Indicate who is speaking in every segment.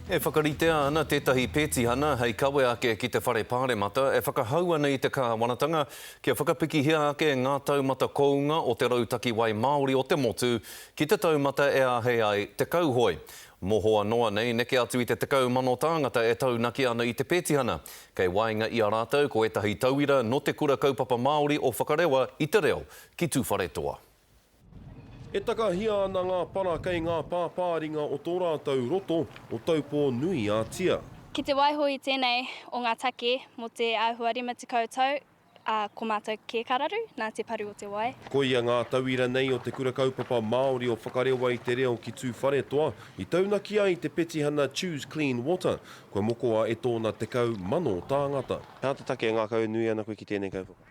Speaker 1: E whakaritea ana tētahi pētihana hei kawe ake ki te Whare Pāremata e whakahau ana i te kāwanatanga kia whakapikihia ake ngā taumata kounga o te rautaki wai māori o te motu ki te taumata e āhei ai te kauhoe. Mohoa noa nei, neke atu i te 10,000 tāngata e taunaki ana i te pētihana. Kei waenga i a rātou ko ētahi tauira nō Te Kura Kaupapa Māori o Whakarewa i te reo ki Tūwharetoa.
Speaker 2: E takahia ana ngā para kei ngā pāpāringa o tō rātou roto, o Taupō nui a Tia.
Speaker 3: Ki te waiho i tēnei o ngā take mō te āhua 50 tau, ā, ko mātou kē ka raru nā te paru o te wai.
Speaker 2: Koia ngā tauira nei o Te Kura Kaupapa Māori o Whakarewa i te Reo ki Tūwharetoa i taunaki ai te petihana Choose Clean Water, kua mokoa e tōna 10,000 tāngata. He aha te take e ngākaunui ana koe ki tēnei kaupapa?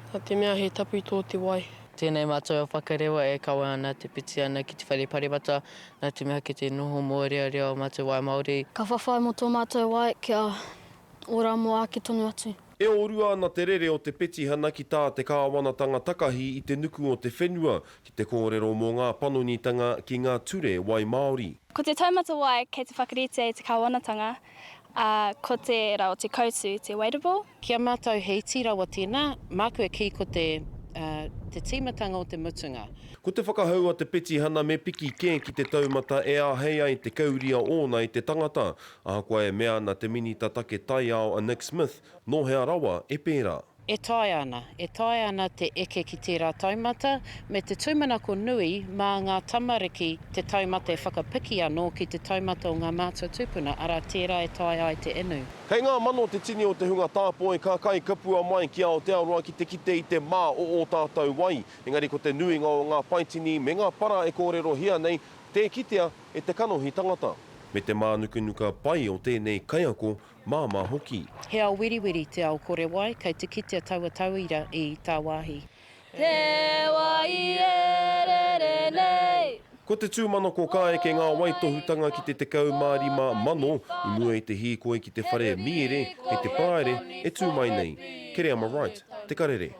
Speaker 4: Nā te mea he tapu tō te wai.
Speaker 5: Tēnei mātou a Whakarewa e kawe ana te piti ana ki te whare paremata, nā te mea ki te noho mōrearea o mātou wai Māori.
Speaker 4: Ka whawhai mō tō mātou wai kia ora mō āke tonu atu.
Speaker 2: E ōrua ana te rere o te petihana ki tā te kāwanatanga takahi i te nuku o te whenua, ki te kōrero mō ngā panonitanga ki ngā ture wai Māori.
Speaker 3: Ko te taumata wai kei te whakaritea e te kāwanatanga, ā, ko te ra o te koutu, te wadeable.
Speaker 6: Ki a mātou he iti rawa tēnā, māku e kī ko te, te tīmatanga o te mutunga.
Speaker 2: Ko te whakahau a te petihana me piki kē ki te taumata e āhei ai te kauria ōna i te tangata, ahakoa e mea ana te Minita Take Taiao a Nick Smith, nō hea rawa e pērā.
Speaker 6: E taea ana, e taea ana te eke ki tērā taumata, me te tūmanako nui mā ngā tamariki te taumata e whakapiki anō ki te taumata o ngā mātua tūpuna, arā, tērā e taea ai te inu.
Speaker 2: Kei ngā mano te tini o te hunga tāpoi ka kai kapua mai ki Aotearoa ki te kite i te mā o ō tātou wai. Engari ko te nuinga o ngā paitini me ngā para e kōrerohia nei, tē kitea e te kanohi tangata. Me te mānukanuka pai o tēnei kaiako Māmā hoki.
Speaker 6: He ao weriweri te ao kore wai, kei te kitea taua tauira i tāwāhi.
Speaker 3: Te wai e rere nei.
Speaker 2: Ko te tūmanako ka eke ngā waitohutanga ki te 15,000 i mua i te hīkoi ki te whare mīere hei te Paraire e tū mai nei. Kereama Wright, Te Karere.